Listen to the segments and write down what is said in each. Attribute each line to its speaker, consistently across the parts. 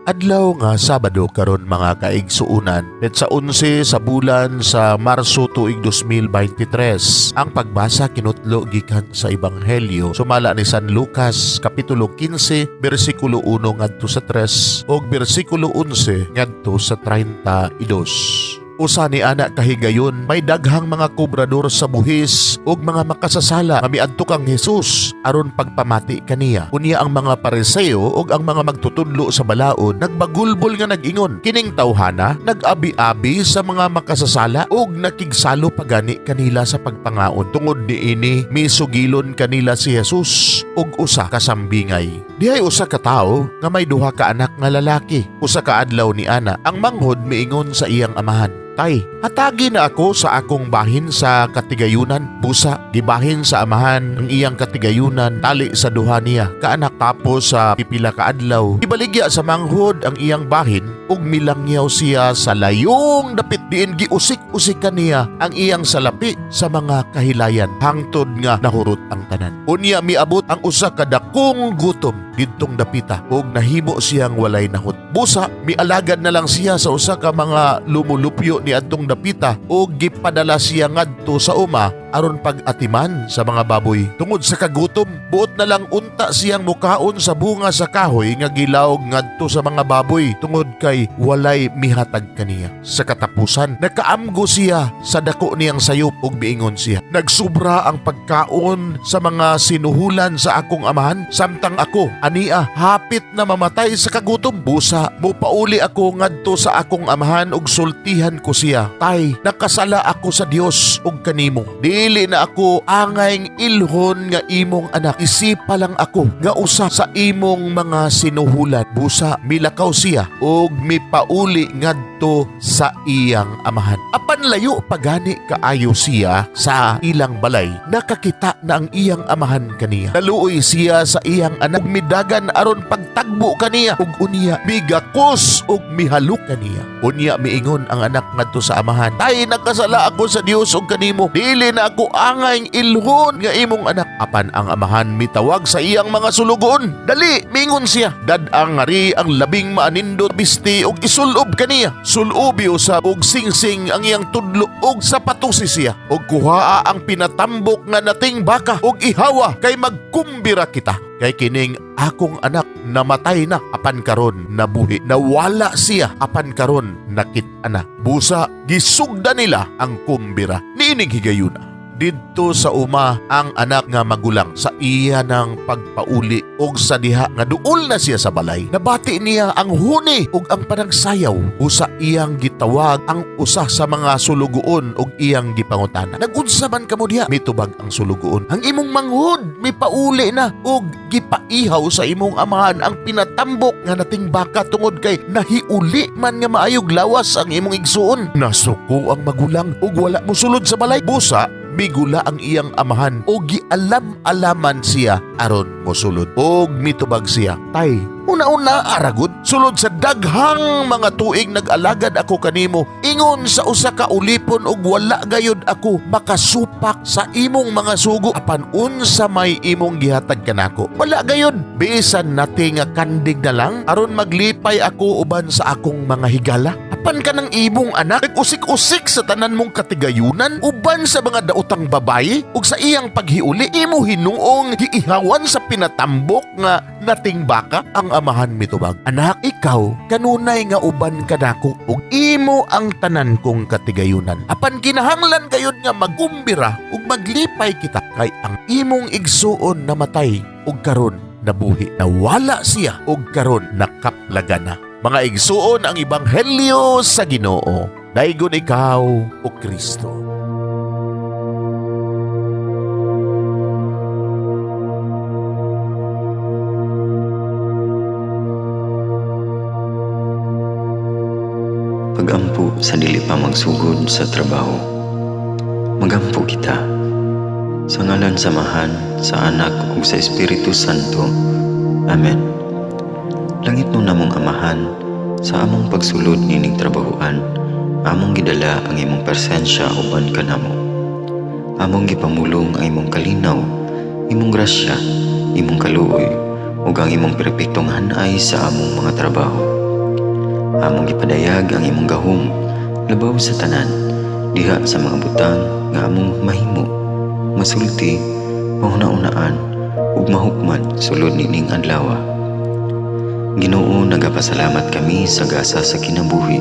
Speaker 1: Adlaw nga Sabado karon, mga kaigsuunan, petsa 11 sa bulan sa Marso, tuig 2023. Ang pagbasa kinutlo gikan sa Ebanghelyo sumala ni San Lucas, kapitulo 15, bersikulo 1 ngadto sa 3 ug bersikulo 11 ngadto sa 32. Usa ni ana kahigayon, may daghang mga kobrador sa buhis ug mga makasasala nga miadto kang Hesus aron pagpamati kaniya. Unya ang mga Pariseo ug ang mga magtutudlo sa balaod nagbagulbol nga nag-ingon, "Kining tawhana nag-abi-abi sa mga makasasala ug nakigsalo pagani kanila sa pagpangaon." Tungod niini, misugilon kanila si Jesus og usa ka sambingay. "Dihay usa ka tawo nga may duha ka anak nga lalaki. Usa ka adlaw ni ana, ang manghod miingon sa iyang amahan, 'Tay, hatagi na ako sa akong bahin sa katigayunan.' Busa, gibahin sa amahan ang iyang katigayunan tali sa duha niya kaanak. Tapos sa pipila ka adlaw, ibaligya sa manghod ang iyang bahin ug milangyaw siya sa layong dapit, diin giusik-usikan niya ang iyang salapi sa mga kahilayan hangtod nga nahurot ang tanan. Unya miabot ang usa ka dakong gutom didtong dapita ug nahimo siyang walay nahot. Busa, mialagad na lang siya sa usa ka mga lumulupyo ni adtong dapita ug gipadala siya ngadto sa uma aron pag-atiman sa mga baboy. Tungod sa kagutom, buot na lang unta siyang mukaon sa bunga sa kahoy nga gilawog ngadto sa mga baboy tungod kay walay mihatag kaniya. Sa katapusan, nakaamgo siya sa dako niyang sayop ug miingon siya, 'Nagsubra ang pagkaon sa mga sinuhulan sa akong amahan, samtang ako ania hapit na mamatay sa kagutom. Busa, mupauli ako ngadto sa akong amahan ug sultihan ko siya, Tay, nakasala ako sa Dios ug kanimo. Dili na ako angayng ilhon nga imong anak. Isipa lang ako nga usa sa imong mga sinuhulan.' Busa, milakaw siya ug mipauli ngadto sa iyang amahan. Apan layo pagani kaayo siya sa ilang balay, nakakita na ang iyang amahan kaniya. Naluoy siya sa iyang anak ug midagan aron pagtagbo kaniya, ug unya migakos ug mihalok kaniya. Unya miingon ang anak ngadto sa amahan, 'Tay, nakasala ako sa Dios ug kanimo. Dili na ako angayng ilhon nga imong anak.' Apan ang amahan mitawag sa iyang mga sulugoon. 'Dali,' mingon siya, 'dad-a ngari ang labing maanindot bisti ug isulob kaniya. Sulubi usab og singsing ang iyang tudlo ug sapatusi siya. Ug kuhaa ang pinatambok nga nating baka ug ihawa, kay magkumbira kita. Kay kining akong anak namatay na apan karon nabuhi. Nawala siya apan karon nakit-an na.' Busa, gisugda nila ang kumbira. Niining higayuna, didto sa uma ang anak nga magulang sa iya ng pagpauli, og sa diha nga duol na siya sa balay, nabati niya ang huni ug ang panagsayaw. Usa iyang gitawag ang usa sa mga sulugoon ug iyang gipangutana, 'Nagunsa man kamo diha?' Mitubag ang sulugoon, 'Ang imong manghod mipauli na ug gipaihaw sa imong amahan ang pinatambok nga nating baka tungod kay nahiuli man nga maayog lawas ang imong igsuon.' Nasuko ang magulang ug wala mosulod sa balay. Busa, migula ang iyang amahan o gialam-alaman siya aron mosulod. Og mitubag siya, 'Tay, una-una aragod. Sulod sa daghang mga tuig nag-alagad ako kanimo ingon sa usa ka ulipon ug wala gayud ako makasupak sa imong mga sugo. Apan unsa may imong gihatag kanako? Wala gayud. Bisan nati nga kanding na lang aron maglipay ako uban sa akong mga higala. Apan kanang imong anak nag-usik-usik sa tanan mong katigayunan uban sa mga daotang babayi, ug sa iyang paghiuli imo hinuong giihawan sa pinatambok nga nating baka.' Ang amahan mitubag, 'Anak, ikaw kanunay nga uban kanako ug imo ang tanan kong katigayunan. Apan kinahanglan gayud nga magkumbira ug maglipay kita, kay ang imong igsuon namatay ug karon nabuhi. Nawala siya ug karon nakaplagan na.'" Mga igsuon, ang ebanghelyo sa Ginoo. Daygon ikaw, o Kristo.
Speaker 2: Pagampo sa dili pa magsugod sa trabaho. Magampo kita. Sa ngalan sa Amahan, sa Anak ug sa Espiritu Santo. Amen. Langitnon namong Amahan, sa among pagsulod nining trabahoan, among gidala ang imong presensya uban kanamo. Among gipamulong ang imong kalinaw, imong grasya, imong kaluoy, ug ang imong perpektong hanay sa among mga trabaho. Among gipadayag ang imong gahom labaw sa tanan diha sa mga butang nga among mahimo, masulti, mahuna-unaan ug mahukman sulod niining adlaw. Ginoo, nagapasalamat kami sa gasa sa kinabuhi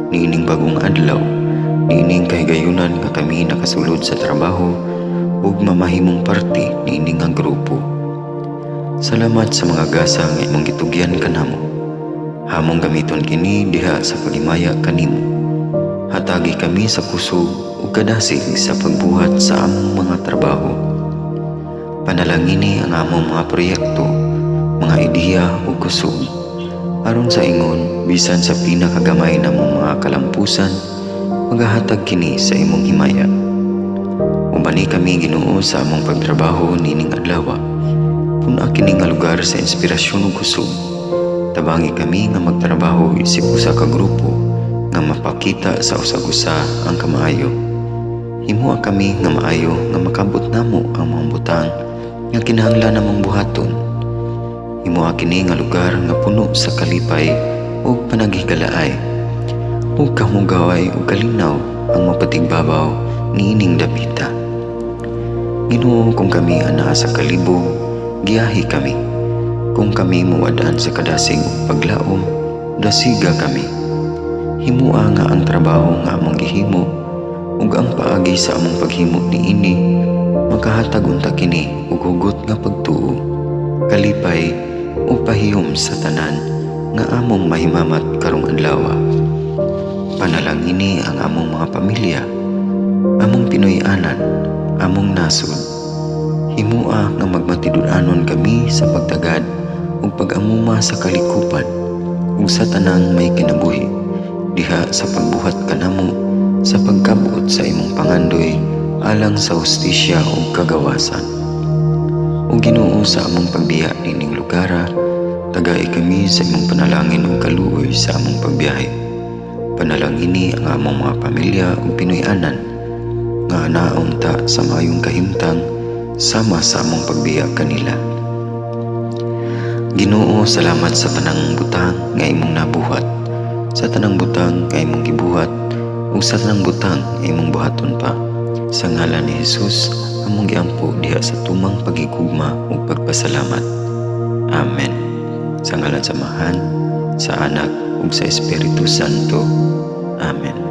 Speaker 2: niining bagong adlaw, niining kahigayunan nga kami nakasulod sa trabaho ug mamahimong parte niini nga grupo. Salamat sa mga gasa nga imong gitugyan kanamo. Among gamiton kini diha sa paghimaya kanimo. Hatagi kami sa kusog ug kadasig sa pagbuhat sa among mga trabaho. Panalangini ang among mga proyekto, mga ideya ug kusog. Aron sa ingon, bisan sa pinakagamay namong mga kalampusan, magahatag kini sa imong himaya. Ubani kami, Ginoo, sa among pagtrabaho niining adlaw. Pun-a kini nga lugar sa inspirasyon ug kusog. Tabangi kami nga magtrabaho isip usa ka grupo nga mapakita sa usag-usa ang kamaayo. Himoa kami nga maayo nga makabot namo ang mga butang nga kinahanglan namong buhaton. Himoa kini nga lugar nga puno sa kalipay ug panaghigalaay. Ug kahugaway ug kalinaw ang mapatigbabaw niining dapita. Ginoo, kung kami anaa sa kalibog, giyahi kami. Kung kami muwad-an sa kadasig ug paglaom, dasiga kami. Himua nga ang trabaho nga among gihimo ug ang paagi sa among paghimo niini makahatag unta kini og hugot nga pagtuo, kalipay ug pahiyom sa tanan nga among mahimamat karong adlaw. Panalangini ang among mga pamilya, among Pinoy-anan, among nasod. Himua nga magmatinud-anon kami sa pagtagad ug pag-amuma sa kalikupan ug sa tanang may kinabuhi diha sa pagbuhat kanamo sa pagkabot sa imong pangandoy alang sa hustisya ug kagawasan. O Ginoo, sa among pagbiya nining lugara, tagai kami sa imong panalangin ug kaluoy sa among pagbiyahe. Panalangini ang among mga pamilya ug Pinoy-anan nga anaa unta sa maayong kahimtang sama sa among pagbiya kanila. Ginoo, salamat sa tanang butang nga imong nabuhat, sa tanang butang nga imong gibuhat, ug sa tanang butang nga imong buhaton pa. Sa ngalan ni Jesus, among giampo diha sa tumang paghigugma ug pagpasalamat. Amen. Sa ngalan sa Amahan, sa Anak ug sa Espiritu Santo. Amen.